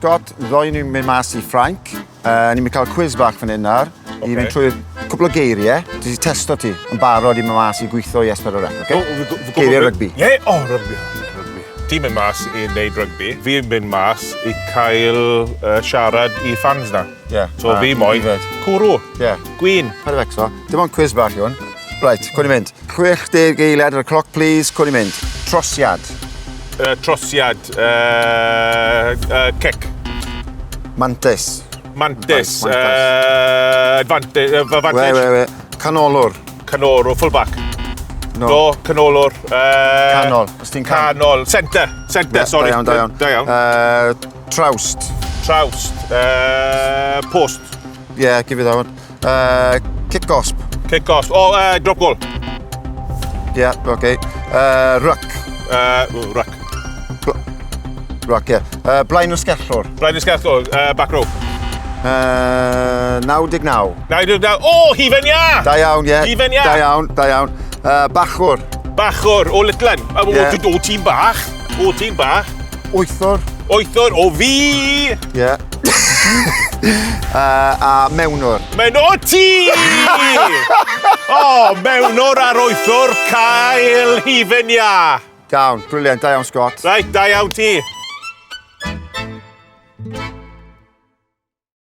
Scott, ddoe ni'n mynd mas i Ffrainc. Ni'n mynd cael quiz bach fan hyn nawr. Okay. I fynd trwy cwpl o geiriau. Dwi wedi testo ti yn barod i mynd mas i gweithio i S4C, oce? Geiriau rygbi. Ie, yeah, o, oh, rygbi. Rygbi. Ti'n mynd mas i wneud rygbi. Fi'n mynd mas i cael siarad i fans na. Ie. Yeah. So fi moyn cwrw. Ie. Yeah. Gwyn. Paid â becso. Dim ond quiz bach yw hwn. Right, cwn i mynd. 60 eiliad ar y cloc, please. Cwn i mynd. Trosiad. Trosiad. Cic. Mantis. Mantis. Advantage. Advantage. We, we, we. Canolwr. Canolwr, full back. No. No, canolwr. Canol. Os ti'n can... Canol. Centre. Centre, yeah, sorry. Da iawn, da iawn. Da iawn. Trawst. Trawst. Post. Yeah, give you that one. Kick gosp. Kick gosp. Oh, drop goal. Yeah, okay. Ruck. Ruck. Ruck, yeah. Blaen ysgellwr. Blaen ysgellwr, back row. 99. 99. Oh, hufen iâ! Da iawn, ie. Yeah. Hufen iâ! Da iawn, da iawn. Bachwr. Bachwr, o Little Un. Yeah. O, ti'n bach. O, ti'n bach. Wythwr. Wythwr, o fi! Ie. Yeah. A mewnwr. Mewn o ti! O, mewnwr a'r wythwr, cael hufen iâ. Down, brilliant, da iawn Scott. Right, da iawn ti.